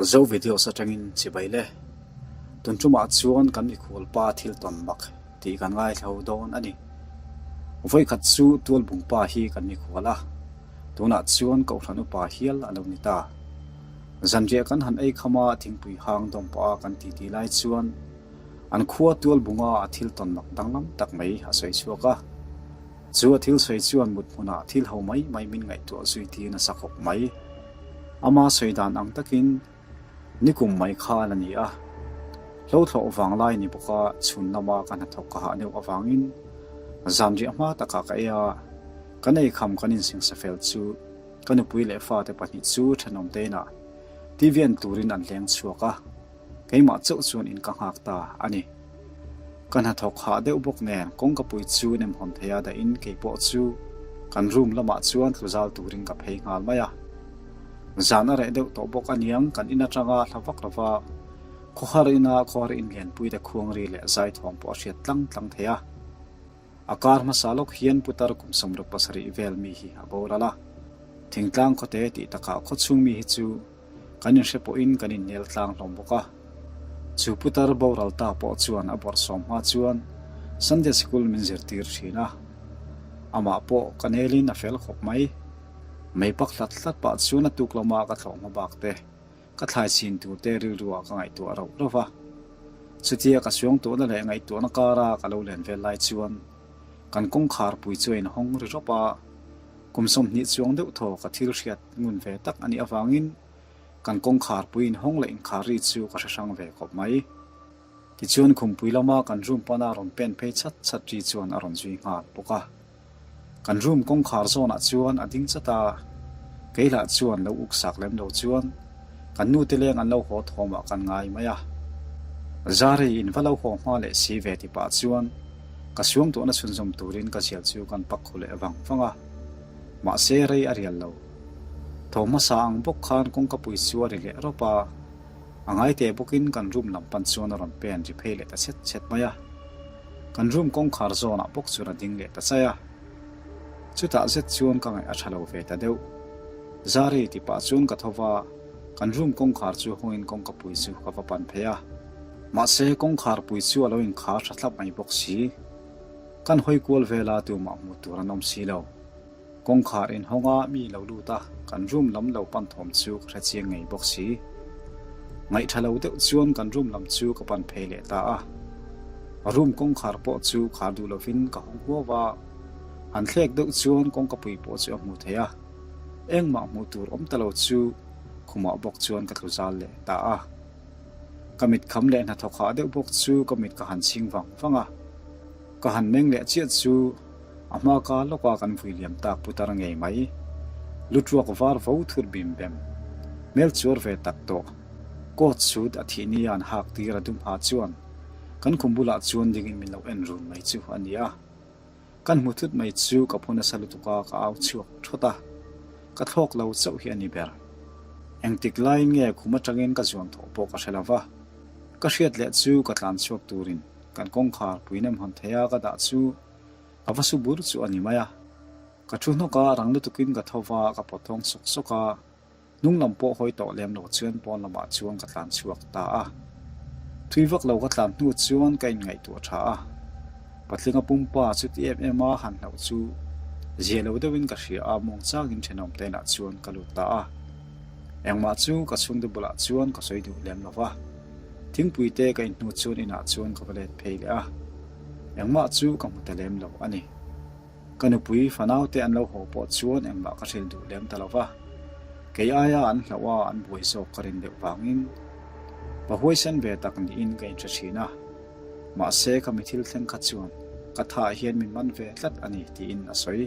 Zo videos atangin chibai le. Tun tumah chuan kan mikhual pa thil tawn mak tih kan ngaithlo dawn a ni. Vawikhat chu Tualbung pa hi kan mikhual a, tunah chuan Kohhran upa hial a lo ni ta. Zanriah kan han ei kham a, thingpui hang dawm pawh a kan titi lai chuan an khua Tualbunga a thil tawn mak danglam tak mai a sawi chhuak a. Chu a thil sawi chuan mut hmunah thil ho mai mai min ngaihtuah zui tir nasa khawp mai. Ama sawi dan ang takin nikum mai khan a ni a, hlothlawh vang lai ni bawka chhun lama ka hnathawk ka hah deuh avangin zanriah hma takah ka ei a, kan eikham kan insingsa fel chu ka nupui leh fate pahnih chu thenawm teinah TV en turin an leng chhuak a. Keimah chauh chuan in ka nghak ta a ni. Ka hnathawk hah deuh bawk nen kawngkapui chu nem hawn thei a dahin keipawh chu kan room lamah chuan tlu zal turin ka phei nghal mai a. Zan a reh deuh tawh bawk aniang kan in atanga hla vak lova khawhar ina khawhar in lianpui te khuangri leh zaithawm pawh a hriat tlang tlang thei a. A kar hmasa lawk hian putar kum 67 vel mi hi a boral a. Thingtlang khawte tih takah khawchhung mi hi chu Kan inhre pawhin kan innel tlang hlawm bawk a. Chu putar boral ta pawh chuan a bawrhsawm hma chuan Sunday Sikul min zirtir thin a. Amah pawh ka nelin a fel khawp mai. Mei pak hlat hlat pah chuan a tuk lama ka thlawh hma bak te, ka thlai chin tur te rilruah ka ngaihtuah rauh rauh va. Chutia ka suangtuahna leh ngaihtuahna kara ka lo len vel lai chuan kan kawngkhar pui chu a inhawng ri rawp a. Kum 20 chuang deuh thaw ka thil hriat ngun ve tak a nih avangin kan kawngkhar pui inhawng leh inkhar ri chu ka hre hrang ve khawp mai. Tichuan khumpui lama kan room pana rawn pen phei chat chat ri chuan a rawn zui nghal bawk a. Kan room kawngkhar zawnah chuan a ding chat a, kei lah chuan lo uk sak lem lo chuan kan nute leng an lo haw thawmah kan ngai mai a. Zari in va lo haw hma leh si ve ti pah chuan Ka suangtuahna chhunzawm turin ka zial chu kan pak khu leh vang vang a, mahse rei a rial lo. Tho hmasa ang bawk khan kawngkapui chu a ri leh rawp a, a ngaite bawkin kan room lam pan chuan a rawn pen ri phei leh ta chhet chhet mai a. Kan room kawngkhar zawnah bawk chuan a ding leh ta chai a. Chutah zet chuan ka ngaih a tha lo ve ta deuh. Zari ti pah chuan ka tho va, kan room kawngkhar chu hawngin kawngkapui chu ka va pan phei a. Mahse, kawngkhar pui chu a lo inkhar tha thlap mai bawk si. Kan hawi kual vela tumah hmuh tur an awm si lo. Kawngkhar inhawng a mi lo lut a, kan room lam lo pan thawm chu ka hre chiang ngei bawk si. Ngaihtha lo deuh chuan kan room lam chu ka pan phei leh ta a. Room kawngkhar pawh chu khar duh lovin ka hawng huau a, han thlek deuh chuan kawngkapui pawh chu a hmu thei a. Engmah hmuh tur awm ta lo chu khumah bawk chuan ka tlu zal leh ta a. Ka mit kham leh hnathawk hah deuh bawk chu ka mit ka han chhing vang vang a, ka han meng leh chiah chu a hma ka lawka kan vui liam tak putar ngei mai. Lutruak var vo thut bim bem, hmel chuar ve tak tawh, coat suit a thih nia an hak tir a dum ha chuan kan khum bulah chuan dingin min lo en run mai chu a ni a. Kan hmu thut mai chu ka phu nasa lutuk a, ka au chhuak thawt a, ka thlawk lo chauh hi a ni ber. Engtik laiin nge khum atangin ka zuan thawh pawh ka hre lo va, ka hriat leh chu ka tlan chhuak turin kan kawngkhar pui nem hawn thei a ka dah chu ka va su bur chu a ni mai a. Ka thu hnawk a, rang lutukin ka tho va, ka pawt thawng sawk sawk a. Hnung lam pawh hawi tawh lem lo chuan pawn lamah chuan ka tlan chhuak ta a. Thui vak lo ka tlan hnu chuan ka inngaihtuah tha a. Patlinga pumpa chuti em em a han hlauh chu zia lo deuhin ka hria a, muang changin thenawm tenah chuan ka lut ta a. Engmah chu ka chhungte bulah chuan ka sawi duh lem lo va. Thingpui te ka inhnu chuan inah chuan ka va let phei leh a. Engmah chu ka hmu ta lem lo a ni. Ka nupui fanaute an lo haw pawh chuan engmah ka hrilh duh lem ta lo va, kei aia an hlauh a an buai zawk ka rin deuh vangin pa huaisen ve tak niin ka inhre thin a, mahse ka mi thil thleng kha chuan ka thah hian min man ve tlat a ni tiin a sawi.